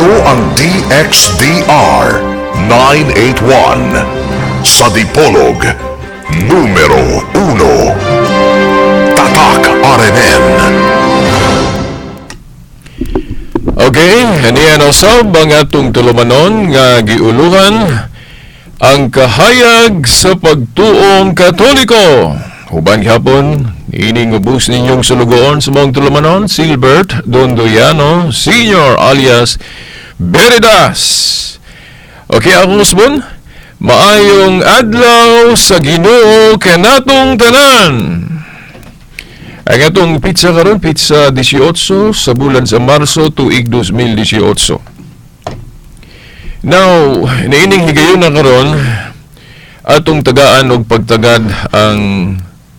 Ito ang DXDR 981 sa Dipolog, numero 1. Tatak RMN. Okay, aniya na usab ang atong tulumanon nga giuluhan ang kahayag sa pagtuong Katoliko. Uban gihapon, ining ubos ninyong sulugoon sa maong tulumanon, Silbert Dondoyano Senior alias Beridas. Okay, akong usbon, maayong adlaw sa Ginoo kanatong tanan. Ang atong petsa karon, petsa 18 sa bulan sa Marso, tuig 2018. Now, niining higayon na karon, atong tagaan og pagtagad ang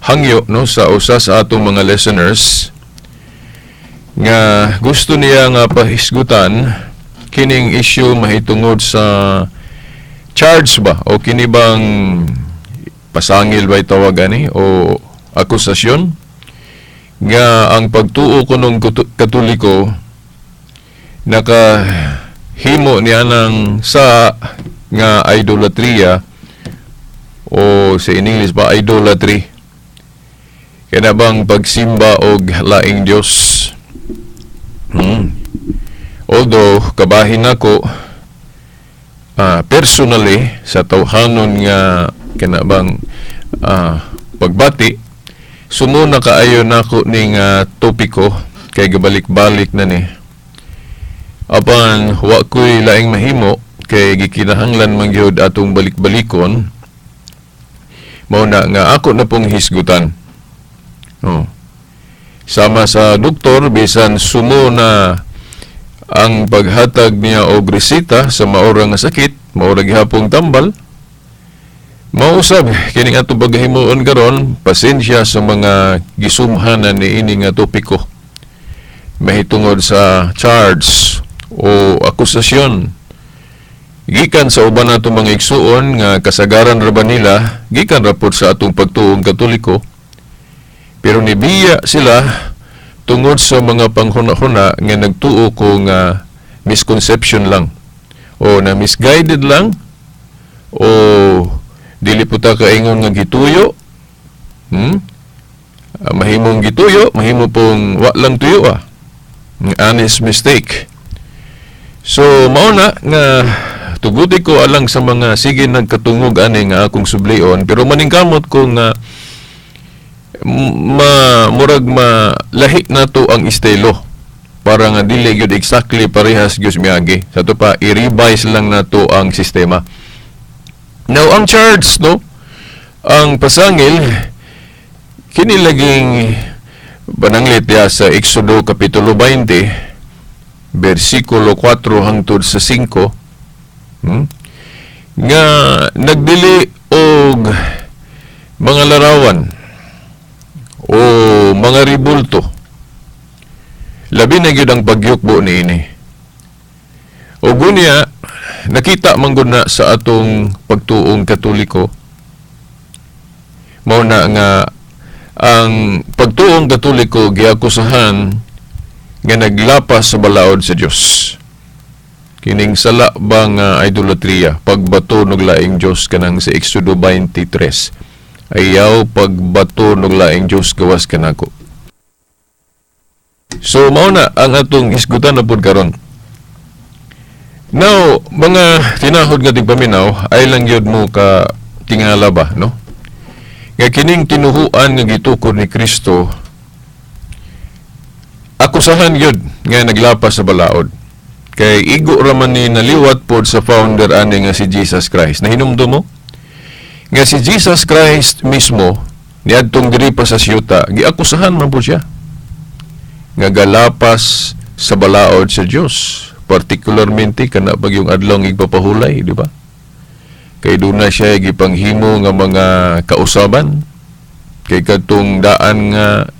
hangyo, no, sa usa sa atong mga listeners nga gusto niya nga pahisgutan kining issue mahitungod sa charge ba o kini bang pasangil ba tawag ani o akusasyon nga ang pagtuo kunong Katoliko nakahimo niya ng sa nga idolatria o sa in English ba, idolatry, kana bang pagsimba og laing Dios. Although kabahin nako personally sa tawhanon nga kana bang pagbati, sumuna kaayo nako ning topiko kay gabalik-balik na ni, apan wa ko'y laing mahimo kay gikinahanglan man gyud atong balik-balikon. Mao na nga ako na pong hisgutan. Oh. Sama sa doktor, bisan sumo na ang paghatag niya og reseta sa maura nga sakit, maura gihapong tambal. Mausab kining atong paghimuon karon, pasensya sa mga gisumhanan ni ini nga topiko mahitungod sa charge o akusasyon gikan sa uban nato mga igsuon nga kasagaran ra ba nila gikan ra pod sa atong pagtuong Katoliko, pero nibiya sila tungod sa mga panghuna-huna nga nagtuo ko nga misconception lang o na misguided lang o dili po ta kaingon nga gituyo. Mahimong gituyo, mahimo pong wa lang tuyo, honest mistake. So mao na nga tuguti ko alang sa mga sige nagkatungog ani nga akong sublion, pero maningkamot ko nga ma murag ma lahi na to ang estilo para nga dili gyud exactly parehas gyud miagi sa to pa, i-revise lang nato ang sistema. Now, ang charge, no, ang pasangil kini laging bananglit diya sa Exodo kapitulo 20 bersikulo 4 hangtod sa 5, nga nagdili og mga larawan o mga ribulto, labi na gyud ang pagyukbo niini. O gunya nakita man gud na sa atong pagtuong Katoliko. Mao na nga ang pagtuong Katoliko giakusahan nga naglapas sa balaod sa Dios, kining sala ba nga idolatria, pagbato og laing Dios, kanang sa Exodo 23, "Ayaw pagbato og laing Dios gawas kanako." So mao na ang atong hisgutan na pud karon. Now, mga tinahod nga tigpaminaw, ay lang gyud mo ka tingala ba, no, nga kining tinuhuan nga gitukod ni Kristo akusahan gyud nga naglapas sa balaod kay igo ra man ni naliwat pod sa founder ani nga si Jesus Christ. Nahinumdum mo nga si Jesus Christ mismo niadtong diri pa sa siyuta, giakusahan man po siya nga galapas sa balaod sa Dios, particularmente kana pag yung adlaw igpapahulay, di ba? Kay doon na siya gipanghimo nga mga kausaban kay kadtong daan nga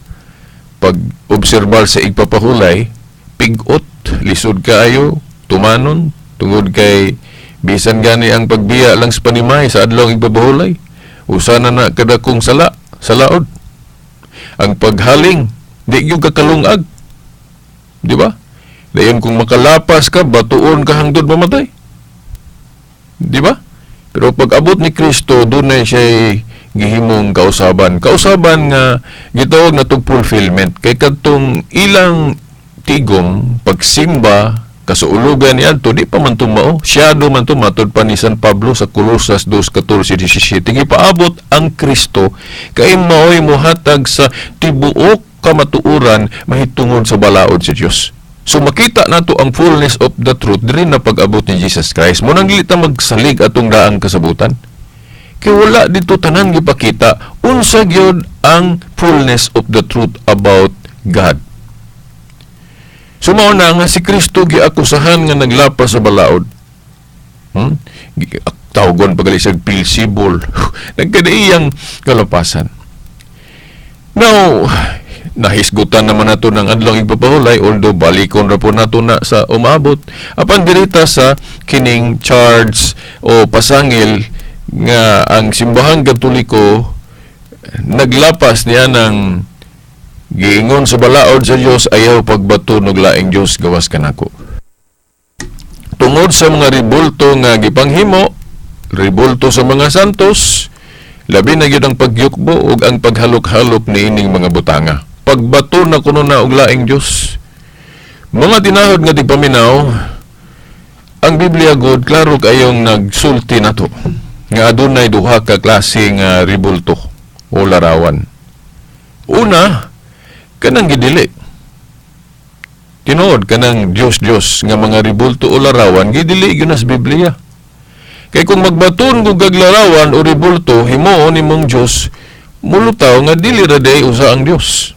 pag-obserbar sa igpapahulay, pigot, lisod kaayo tumanon tungod kay bisan gani ang pagbiya lang sa panimay sa adlaw igpapahulay, usa na na kadakong sala sa laod. Ang paghaling, di gyud kakalungag, di ba? Dayon kung makalapas ka, batuon ka hangtod mamatay. Di ba? Pero pag abot ni Kristo, dunay siya gihimong kausaban. Kausaban nga gitawag na tog fulfillment. Kay kadtong ilang tigom, pagsimba, kasuulugan niadto, di pa man tumao. Shadow man to, matud pa ni San Pablo sa Colosas 2:14-17. Gipaabot ang Kristo kay maoy mohatag sa tibuok kamatuoran mahitungod sa balaod sa Dios. So makita nato ang fullness of the truth diri na pag-abot ni Jesus Christ. Mao nang dili ta magsalig atong daang kasabutan. Kay wala dito tanan gipakita unsa gyud ang fullness of the truth about God. So mao na nga si Kristo giakusahan nga naglapas sa balaod. Tawgon pagali siya Beelzebul. Nagkadaiyang kalapasan. Now, nahisgutan naman nato ng adlaw igpapahulay, although balikon ra po nato na sa umabot apan dirita sa kining charge o pasangil nga ang Simbahang Katoliko naglapas niya ng giingon sa balaod sa Dios, ayaw pagbato og laing Dios gawas kanako. Tungod sa mga ribulto nga gipanghimo, ribulto sa mga santos, labi na gyud ang pagyukbo ug ang paghalok-halok niining mga butanga. Pagbato na kuno na og laing Dios. Mga tinahod nga tigpaminaw, ang Biblia gud klaro kayong nagsulti nato nga adunay duha ka klase nga ribulto o larawan. Una, kanang gidili. Tinuod kanang Dios-Dios nga mga ribulto o larawan gidili gyud na sa Biblia. Kay kung magbaton kog larawan o ribulto himuon nimong Dios, mulutaw nga dili ra day usa ang Dios.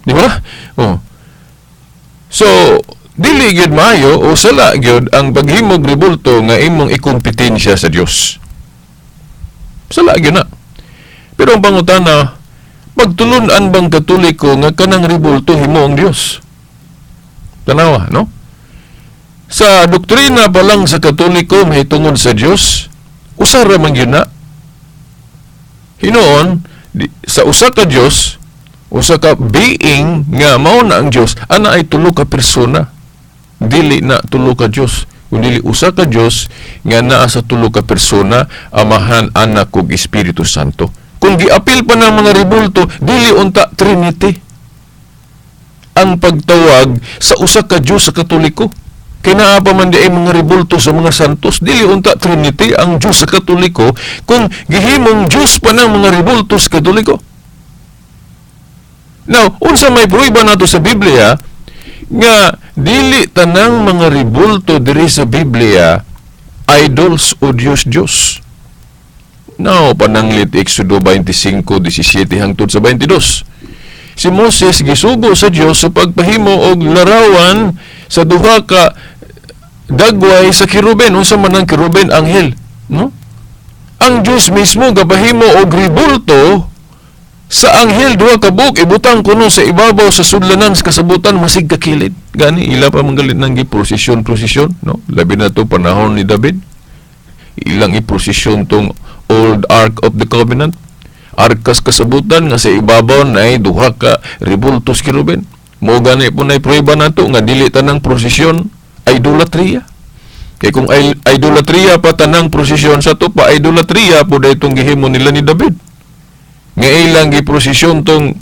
Di ba? Oh. So, dili gyud maayo o sala gyud ang paghimog ribulto nga imong ikompetensya sa Dios. Sala gyud na. Pero ang pangutana, pagtulun-an bang Katoliko nga kanang ribulto himo ang Dios? Tanawa, no? Sa doktrina pa lang sa Katoliko mahitungod sa Dios, usa ra man gyud na. Hinuon, sa usa ka Dios, usa ka being nga mao na ang Dios, ana ay tulo ka persona. Dili na tulo ka Dios, kundi usa ka Dios nga naa sa tulo ka persona, Amahan, Anak ug Espiritu Santo. Kung giapil pa ng mga ribulto, dili unta Trinity ang pagtawag sa usa ka Dios sa Katoliko. Kay naa pa man di ay mga ribulto sa mga santos, dili unta Trinity ang Dios sa Katoliko kung gihimong Dios pa ng mga ribulto sa Katoliko. Now, unsa may prueba nato sa Biblia nga dili tanang mga ribulto diri sa Biblia idols o Dios-Dios? Now, pananglit Exodo 25:17 hangtod sa 22. Si Moses gisugo sa Dios sa pagpahimo og larawan sa duha ka dagway sa keruben. Unsa man ang keruben? Anghel, no? Ang Dios mismo gapahimo og ribulto sa anghel, duha ka buok, ibutang kuno sa ibabaw sa sudlanan sa kasabutan, masig kakilid. Gani ila pa manggalit nang giprosesyon prosesyon, no? Labi na to panahon ni David, ilang iprosesyon tong old Ark of the Covenant, arkas kasabutan nga sa ibabaw na ay duha ka ribultos keruben. Mo gani po na prueba nato nga dili tanang prosesyon idolatria. Kay kung ay idolatria pa tanang prosesyon, sa to pa idolatria po itong gihimo nila ni David nga ilang giprosesyon tong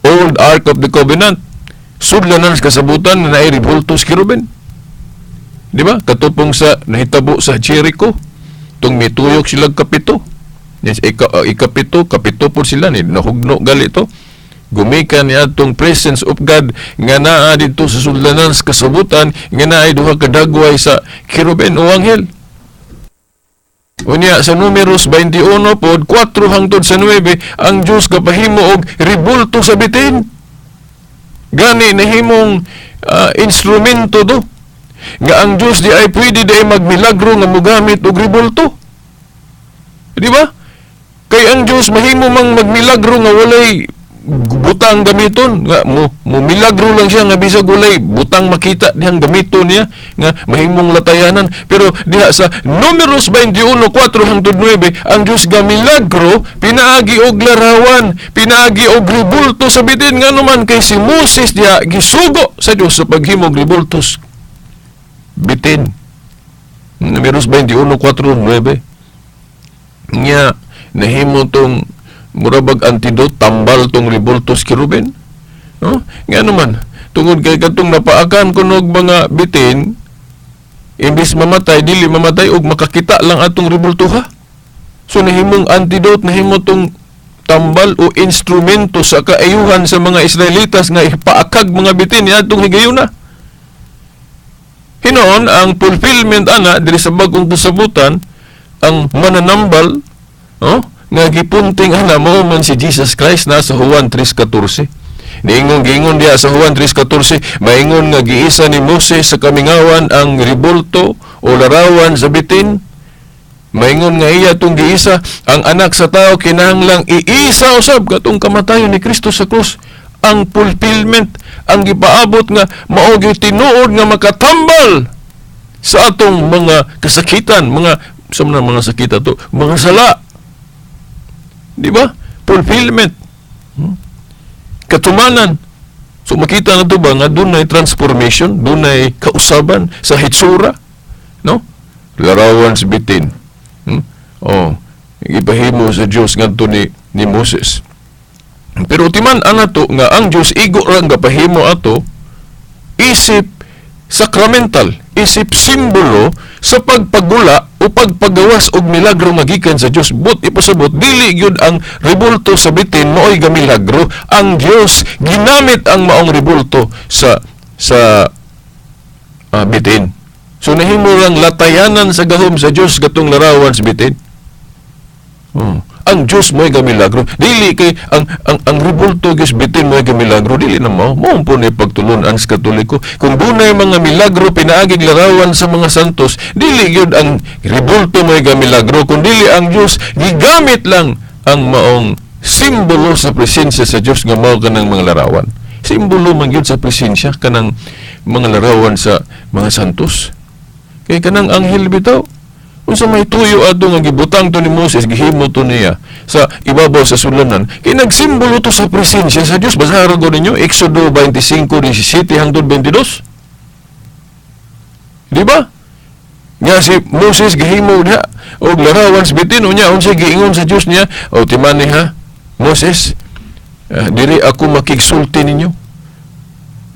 old Ark of the Covenant, sudlanan sa kasabutan na naay ribultos keruben. Di ba? Katupong sa nahitabo sa Jericho, tong mituyok sila kapito. Yes, ikapito, kapito po sila ni nahugno gali to. Gumikan niya atong presence of God nga naa didto sa sudlanan sa kasabutan nga naay duha ka dagway sa keruben o anghel. Unya sa Numeros 21 pod 4 hangtod sa 9, ang Dios gapahimo og ribulto sa bitin. Gani nahimong instrumento do nga ang Dios di ay pwede di ay magmilagro nga mogamit og ribulto. Di ba? Kay ang Dios mahimo mang magmilagro nga walay butang gamiton nga mo milagro lang siya nga bisag walay butang makita dihang gamiton niya nga mahimong latayanan. Pero diha sa Numeros 21:4 hangtod 9, ang Dios ga milagro pinaagi og larawan, pinaagi og rebulto sa bitin. Ngano man? Kay si Moses diha gisugo sa Dios sa paghimog rebultos bitin. Numeros 21:4 9 nya nahimo tong murabag antidote, tambal tong rebultos kerubin, no? Ngano man? Tungod kay katong napaakan kunog mga bitin, imbis mamatay, dili mamatay og makakita lang atong rebultuha. So nahimong antidote, nahimo tong tambal o instrumento sa kaayuhan sa mga Israelitas nga ipaakag mga bitin niadtong higayuna. Hinoon ang fulfillment ana diri sa Bagong Kasabutan, ang mananambal, no, nga gipunting ana mao man si Jesus Christ na sa Juan 3:14. Niingon, giingon diha sa Juan 3:14, maingon nga giisa ni Moses sa kamingawan ang ribulto o larawan sa bitin. Maingon nga iya tong giisa, ang Anak sa Tao kinahanglang iisa usab, katong kamatayon ni Kristo sa krus. Ang fulfillment, ang gipaabot nga mao gyud tinuod nga makatambal sa atong mga kasakitan, mga sa mga sakit ato, mga sala. Di ba? Fulfillment. Katumanan. So makita na to ba nga dunay transformation, dunay kausaban sa hitsura, no? Larawan sa bitin. Oh, ipahimo sa Dios ngadto ni Moses. Pero timan ang ato nga ang Dios igo ra gapahimo ato isip sacramental, isip simbolo sa pagpagula o pagpagawas og milagro nga gikan sa Dios. But ipasabot, dili gyud ang rebulto sa bitin maoy gamilagro. Ang Dios ginamit ang maong rebulto sa bitin. So nahimo lang latayanan sa gahom sa Dios katong larawan sa bitin. Oh. Ang Dios mo'y gamilagro. Dili kay ang rebulto gyud bitin mo'y gamilagro, dili na mao. Mao po ni pagtulon-an sa Katoliko. Kung dunay mga milagro pinaaging larawan sa mga santos, dili gyud ang rebulto mo'y gamilagro, kun dili ang Dios gigamit lang ang maong simbolo sa presensya sa Dios nga mao kanang mga larawan. Simbolo man gyud sa presensya kanang mga larawan sa mga santos. Kay kanang anghel bitaw, unsa may tuyo ato nga gibutang to ni Moses, gihimo to niya sa ibabaw sa sulanan, kay nagsimbolo to sa presensya sa Dios. Basahan ko ninyo Exodo 25:17 hangtod 22. Di ba? Nga si Moses gihimo niya og larawan sa bitin, unya unsay giingon sa Dios niya? "O timani ha, Moses, diri ako makigsulti ninyo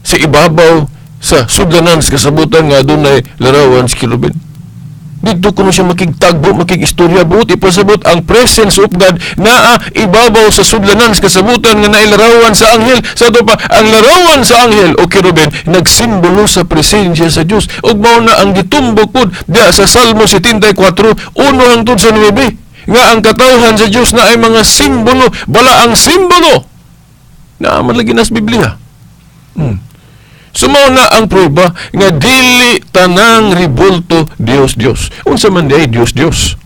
sa ibabaw sa sudlanan sa kasabutan nga adunay larawan sa kerubin." Dito kuno siya makigtagbo, makigistorya. Buot ipasabot, ang presence of God naa ibabaw sa sudlanan sa kasabutan nga nailarawan sa anghel. Sa ato pa, ang larawan sa anghel o kerubin nagsimbolo sa presensya sa Dios. Ug mao na ang gitumbok pud diha sa Salmo 74, 1 hangtod sa 9, nga ang katawhan sa Dios na ay mga simbolo, bala ang simbolo na man lagi nas Biblia. So mao na ang prueba nga dili tanang ribulto Dios Dios. Unsa man diay Dios Dios?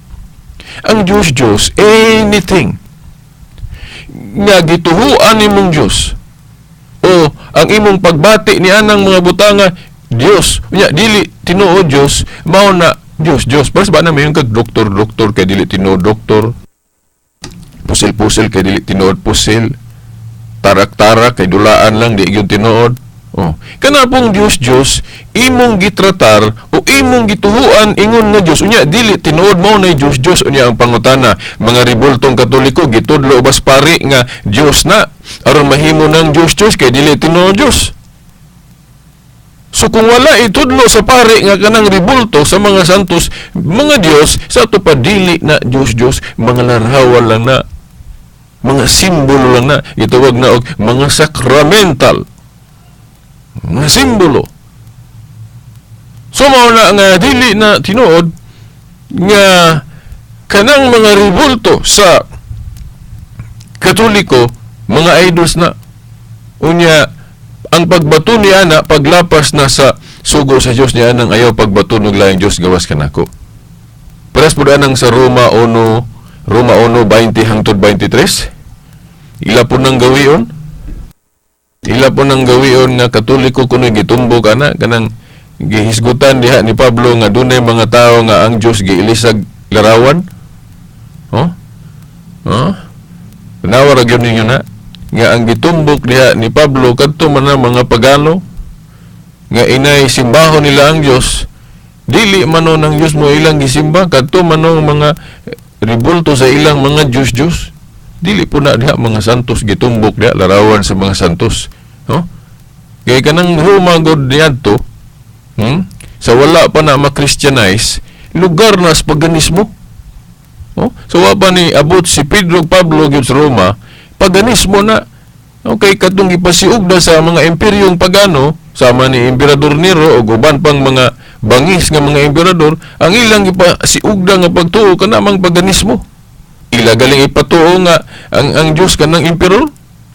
Ang Dios Dios, anything nga gituhuan nimong Dios o ang imong pagbati ni anang mga butanga Dios. Unya dili tinuod Dios, mao na Dios Dios. Pares ba na mayon kag doktor doktor kay dili tinuod doktor? Pusil-pusil kay dili tinuod pusil. Tarak-tarak kay dulaan lang, di gyud tinuod. Oh. Kana pong Dios Dios imong gitratar o imong gituhuan ingon nga Dios, unya dili tinuod, mao na Dios Dios. Unya ang pangutana, mga ribultong Katoliko gitudlo bas pari nga Dios na aron mahimo ng Dios Dios kay dili tinuod Dios? So kung wala itudlo sa pari nga kanang ribulto sa mga santos, mga Dios, sa ato pa dili na Dios Dios, mga larawan lang na, mga simbolo lang na, gitawag na og mga sacramental, mga simbolo. So mao na nga dili na tinuod nga kanang mga ribulto sa Katoliko mga idols na. Unya ang pagbato ni ana paglapas na sa sugo sa Dios niya nang ayaw pagbato og laing Dios gawas kanako. Pares pud anang sa Roma 1, Roma 1:20 hangtod 23. Ila po nang gawion. Ila po nang gawion nga Katoliko kuno gitumbok ana, kanang gihisgutan diha ni Pablo nga dunay mga tawo nga ang Dios giilisag larawan. Oh? Oh? Tanawa ra gyud ninyo na nga ang gitumbok diha ni Pablo kadto man ang mga pagano nga inay simbahon nila ang Dios, dili man ang Dios mo ilang gisimba, kadto man ang mga ribulto sa ilang mga Diyos-Diyos. Dili po na diha mga santos gitumbok diha, larawan sa mga santos, no? Kay kanang Roma god niadto, Sa wala pa na ma-Christianize, lugar na sa paganismo. Oh? So wa pa ni abot si Pedro, Pablo gyud sa Roma, paganismo na. Okay, katong gipasiugda sa mga imperyong pagano, sama ni Emperador Nero o uban pang mga bangis nga mga emperador, ang ilang gipasiugda nga pagtuo kana mang paganismo. Ila galing ipatuo nga ang Dios kanang emperor,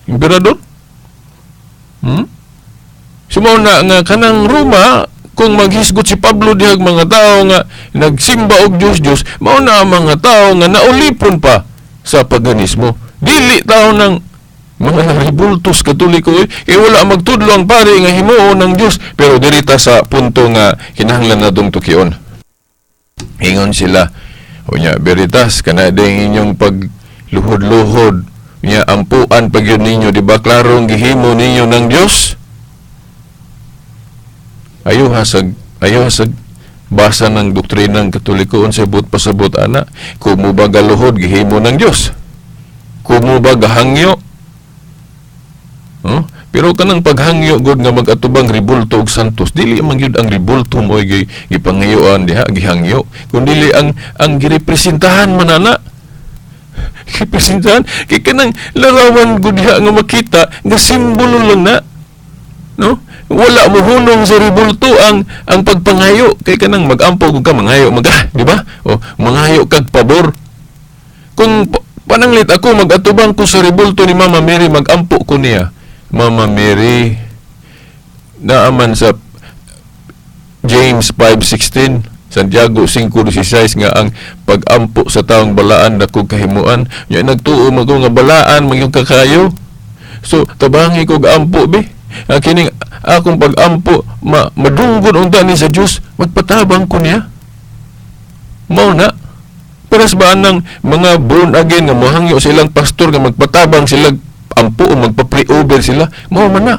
emperador. Sumaw na nga kanang Roma, kung maghisgot si Pablo dihag mga tao nga nagsimba og Dios Dios, mao na ang mga tao nga naulipon pa sa paganismo. Dili tao ng mga ribultos Katoliko eh. Kay wala magtudlo ang pare nga himuon ng Dios, pero diri ta sa punto nga kinahanglan natong tukion. Ingon sila, unya Veritas, kana ding inyong pagluhod-luhod, unya ampuan pag yun ninyo, di ba klarong gihimo ninyo ng Dios? Ayaw hasag basa ng doktrinang Katoliko, unsay buot pasabot ana? Kumo ba galuhod, gihimo ng Dios? Kumo ba gahangyo? Huh? Pero kanang paghangyo god nga mag-atubang ribulto og santos, dili man gyud ang ribulto mo gipangayuan diha gihangyo, kun dili ang girepresentahan man ana. Girepresentahan kay kanang larawan gud diha nga makita nga simbolo lang na. No? Wala mo hunong sa ribulto ang pagpangayo kay kanang mag-ampo kung ka mangayo mag, di ba? O mangayo kag pabor. Kung pananglit ako mag-atubang ko sa ribulto ni Mama Mary, mag-ampo ko niya. Mama Mary, naaman sa James 5:16, Santiago 5:16 nga ang pag-ampo sa taong balaan dako kahimuan. Nya nagtuo man ko nga balaan man yung kakayo. So tabangi ko ampo bi. Ang kining akong pag-ampo madunggon unta ni sa Dios, magpatabang ko niya. Mao na. Paras ba anang mga born again nga mohangyo sa ilang pastor nga magpatabang sila ampo o magpa-pray over sila, mao man na.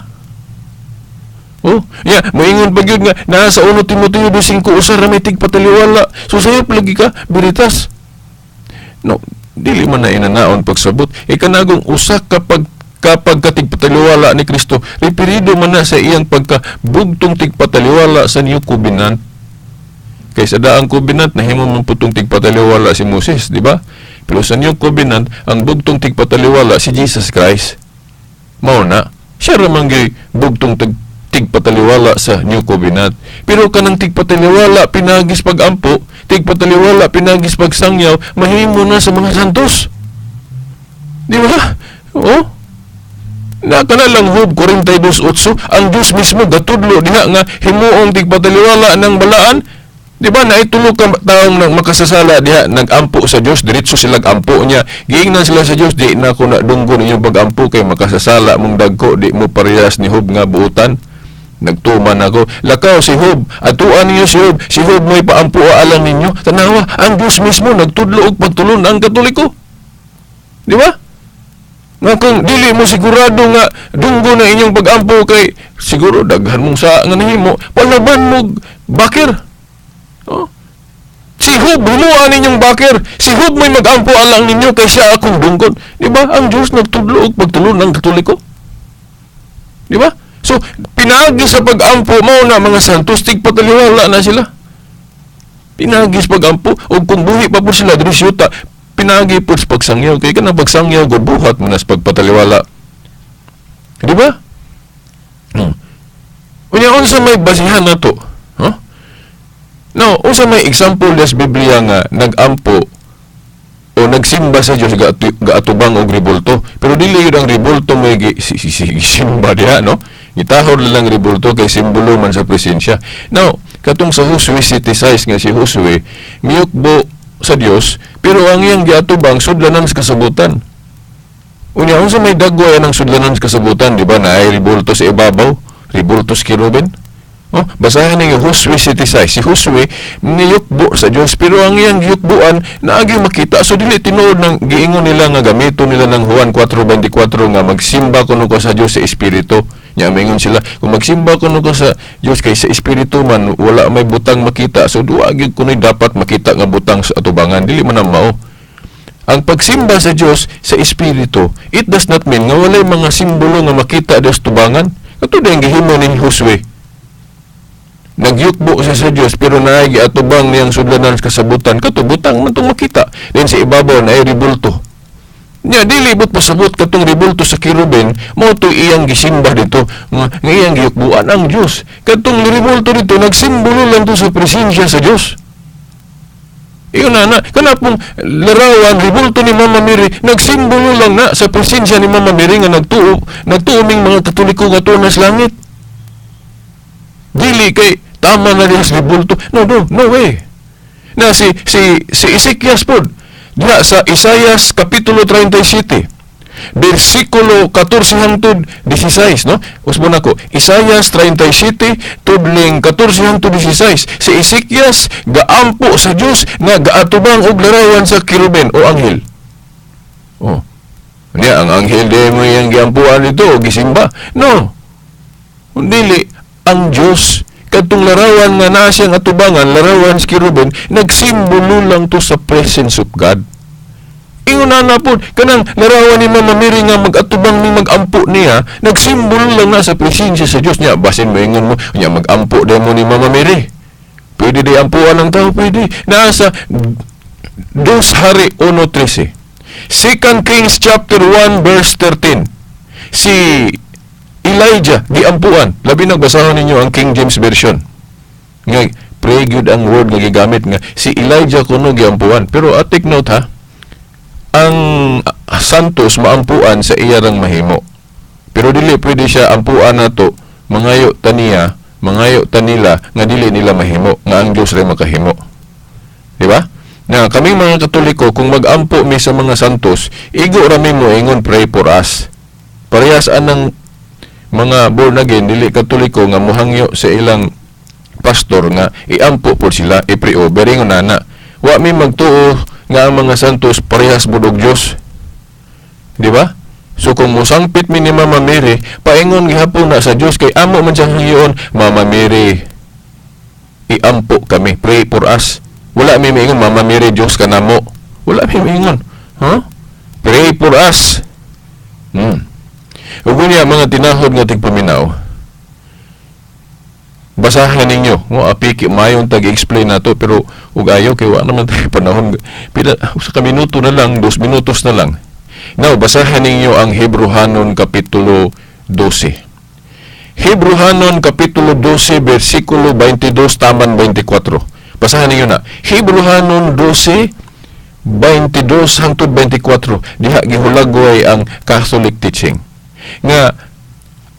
Oh, yeah, moingon pa gyud nga naa sa 1 Timoteo 2:5 ra may tigpataliwala. So sayop lagi ka, Veritas. No, dili man na inanaon pagsabot. E kanagong usa kapag kapag katigpataliwala ni Kristo, referido man na sa iyang pagkabugtong tigpataliwala sa New Covenant. Kay sa daang covenant, nahimo man putong tigpataliwala si Moses, di ba? Pero sa New Covenant, ang bugtong tigpataliwala si Jesus Christ. Mao na, siya ra man gyud bugtong tigpataliwala sa New Covenant. Pero kanang tigpataliwala pinagis pag-ampo, tigpataliwala pinagis pagsangyaw, mahimo na sa mga santos. Di ba? Oh. Na kana lang Job 42:8, ang Dios mismo gatudlo diha nga himuong tigpataliwala ng balaan. Di ba naitulo ka taong nang makasasala diha nagampo sa Dios, diretso sila ampo niya. Giingnan sila sa Dios, di na ko na dunggon inyong pag-ampo kay makasasala mong dagko, di mo parehas ni Job nga buutan. Nagtuman ako. Lakaw si Job, atuan ninyo si Job, si Job mo'y paampo alang ninyo. Tanawa, ang Dios mismo nagtudlo og pagtulon ang Katoliko. Di ba? Nga kung dili mo sigurado nga dunggo na inyong pag-ampo kay siguro daghan mong sa nga nahimo, palaban mo bakir. Oh. Si Job, himuan ninyong bakir. Si Job may mag-ampo alang ninyo kay siya akong dunggon. Di ba? Ang Diyos nagtudlo og pagtulon ng Katoliko. Di ba? So, pinagi sa pag-ampo mao na mga santos, tigpataliwala na sila. Pinagi sa pag-ampo, o kung buhi pa po sila diri sa yuta, pinagi po sa pagsangyaw. Kay kanang pagsangyaw, gud buhat mo na sa pagpataliwala. Di ba? Unya, unsa may basihan na to? Huh? No, unsa may example sa Biblia nga nag-ampo o nagsimba sa Dios gaatubang og ribulto? Pero dili yun ang ribulto may gi, si, si, si, gisimba diha, no? Gitahod lang ribulto kay simbolo man sa presensya. Now, katong sa Josue 7:6 nga si Josue miyukbo sa Dios, pero ang iyang giatubang sudlanan sa kasabutan. Unya, unsa may dagway ang sudlanon sa kasabutan, di ba? Naay ribulto sa ibabaw, ribulto sa kerubin. Oh, basahin ninyo Josue 7:6. Si Josue niyukbo sa Dios, pero ang iyang giyukbuan naagi makita. So dili tinuod nang giingon nila nga gamito nila ng Juan 4:24 nga magsimba kuno ko sa Dios sa espiritu. Nya mingon sila, kung magsimba kuno ko sa Dios kay sa espiritu man wala may butang makita. So duwa gyud kuno'y dapat makita nga butang sa atubangan, dili man ang mao. Ang pagsimba sa Dios sa espiritu, it does not mean nga walay mga simbolo nga makita sa tubangan. Kato din gihimo ni Josue. Nagyukbo siya sa Dios, pero naay giatubang niyang sudlanan sa kasabutan, kato butang man tong makita. Then sa ibabaw naay ribulto. Nya dili but pasabot katong ribulto sa kerubin mao to iyang gisimba dito nga iyang giyukbuan ang Dios. Katong ribulto dito nagsimbolo lang to sa presensya sa Dios. Iyon na na, kana pong larawan, ribulto ni Mama Mary, nagsimbolo lang na sa presensya ni Mama Mary nga nagtuo ming mga Katoliko nga tuo na sa langit. Dili kay tama na diha sa ribulto. No, no, no way. Na si Ezekias pod, diha sa Isaias kapitulo 37, versikulo 14 hangtod 16, no? Usbon ako. Isaias 37 tudling 14 hangtod 16. Si Ezekias gaampo sa Dios nga gaatubang og larawan sa kerubin o anghel. Oh. Niya ang anghel di mo iyang giampuan dito o gisimba. No. Dili ang Dios, kadtong larawan nga naa siyang atubangan, larawan sa kerubin, nagsimbolo lang to sa presence of God. Ingon na na po, kanang larawan ni Mama Mary nga mag-atubang ni mag-ampo niya, nagsimbolo lang na sa presensya sa Diyos niya. Basin mo ingon mo, niya mag-ampo daw mo ni Mama Mary. Pwede di ampuan ng tao, pwede. Nasa Dos Hari 1:13. 2 Kings chapter 1 verse 13. Si Elijah giampuan. Labi nagbasahon ninyo ang King James Version. Nga pray gyud ang word nga gigamit nga si Elijah kuno giampuan. Pero take note ha. Ang santos maampuan sa iya rang mahimo. Pero dili pwede siya ampuan nato, mangayo taniya, mangayo tanila nga dili nila mahimo, nga ang Dios ray makahimo. Di ba? Na kaming mga Katoliko, kung magampo mi sa mga santos, igo ra mi mo ingon, "Pray for us." Parehas anang mga born again dili Katoliko nga mohangyo sa ilang pastor nga iampo po sila, i-pray over ingon nana. Wa mi magtuo nga ang mga santos parehas budog Dios. Di ba? So kung mosangpit mi ni Mama Mary, paingon gihapon na sa Dios kay amo man siyang hangyoon, "Mama Mary, iampo kami, pray for us." Wala mi miingon, "Mama Mary, Dios ka namo." Wala mi miingon. Huh? Pray for us. Ug unya, mga tinahod nga tigpaminaw, basahan ninyo. Mo apiki mayon tag-explain nato, pero ug ayo kay wa naman tayo panahon. Pila sa ka minuto na lang, 2 minutos na lang. Now, basahan ninyo ang Hebrohanon kapitulo 12. Hebrohanon kapitulo 12 versikulo 22 taman 24. Basahan ninyo na. Hebrohanon 12 22 hangtod 24. Diha gihulagway ang Catholic teaching. Nga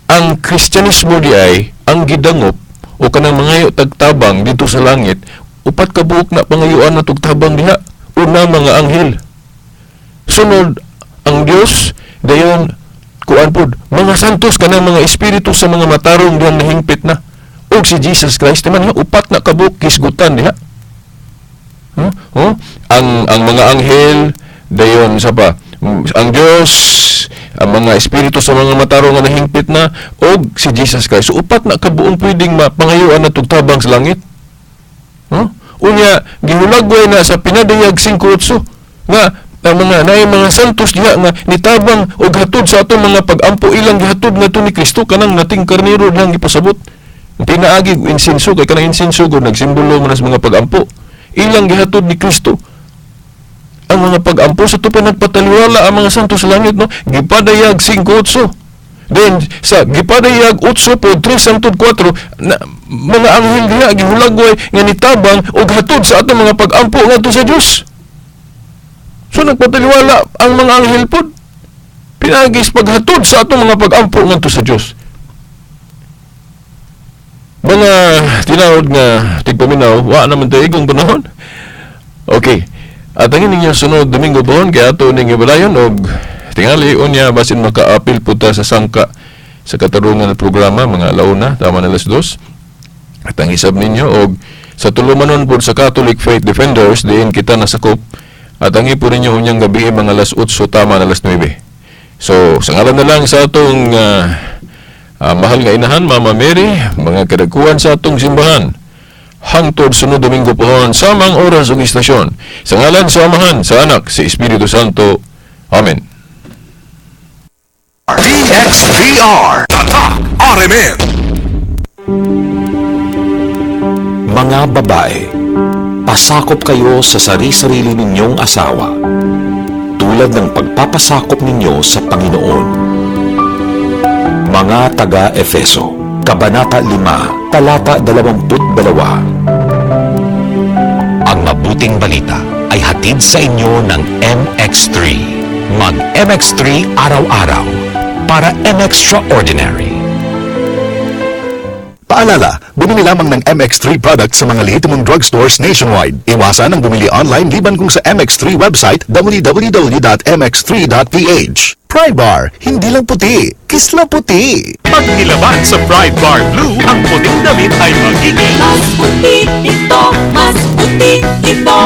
ang Kristyanismo di ay ang gidangop o kanang mangayo tagtabang dito sa langit, upat ka buok na pangayuan na tabang diha. Una, mga anghel. Sunod, ang Dios, dayon kuan pod, mga santos, kanang mga espiritu sa mga matarong dihang nahingpit na. Og si Jesus Christ man, ha, upat na kabuok hisgutan diha. Huh? Huh? Ang mga anghel, dayon sa pa ang Dios, ang mga espiritu sa mga matarong nga nahingpit na, og si Jesus Christ. So upat na kabuong pwedeng mapangayuan na tabang sa langit. Huh? Unya gihulagway na sa Pinadayag 5:8 nga ang mga naay mga santos diha nga nitabang og hatod sa atong mga pag-ampo, ilang gihatod ngadto ni Kristo, kanang nating karnero dihang gipasabot. Ang pinaagi og insenso, kay kanang insenso gud nagsimbolo man sa mga pag-ampo. Ilang gihatod ni Kristo ang mga pag-ampo sa tupa. Nagpataliwala ang mga santos sa langit, no? Gipadayag 5:8. Then sa Gipadayag 8 po 3 hangtod 4 na, mga anghel diha gihulagway nga nitabang og hatod sa atong mga pag-ampo ngadto sa Dios. So nagpataliwala ang mga anghel pod pinaagi sa paghatod sa atong mga pag-ampo ngadto sa Dios. Mga tinawag nga tigpaminaw, wa naman tayo igong panahon. Okay. At ang ninyo sunod Domingo pohon kay ato ning ibalayon og Tingali unya, basin makaapil po ta sa sangka sa katarungan ng programa, mga alauna, tama na alas 2. At ang isab ninyo og sa tulumanon po sa Catholic Faith Defenders diin kita nasakop at ang ipo ninyo unyang gabi mga alas 8 tama na alas 9. So, sa ngalan na lang sa atong mahal nga inahan, Mama Mary, mga kadagkuhan sa atong simbahan, hangtod sunod Domingo pohon, samang oras ug istasyon. Sa ngalan sa Amahan, sa Anak, sa Espiritu Santo. Amen. DXDR. Tatak RMN. Mga babae, pasakop kayo sa sari-sarili ninyong asawa, tulad ng pagpapasakop ninyo sa Panginoon. Mga taga-Efeso, Kabanata 5, Talata 22. Ang mabuting balita ay hatid sa inyo ng MX3. Mag MX3 araw-araw para MXtraordinary. Paalala, bumili lamang ng MX3 products sa mga lehitimong drugstores nationwide. Iwasan ang bumili online liban kung sa MX3 website www.mx3.ph. Pride Bar, hindi lang puti, kisla puti. Pag nilaban sa Pride Bar Blue, ang puting damit ay magiging Mas puti ito, mas puti ito,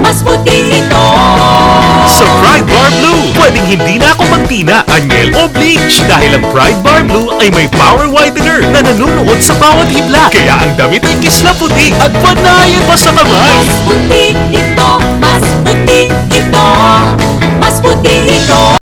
mas puti ito. Sa Pride Bar Blue, pwedeng hindi na ako magtina, anyel o bleach dahil ang Pride Bar Blue ay may power whitener na nanunuot sa bawat hibla. Kaya ang damit ay kisla puti at panayan pa sa kamay. Mas puti.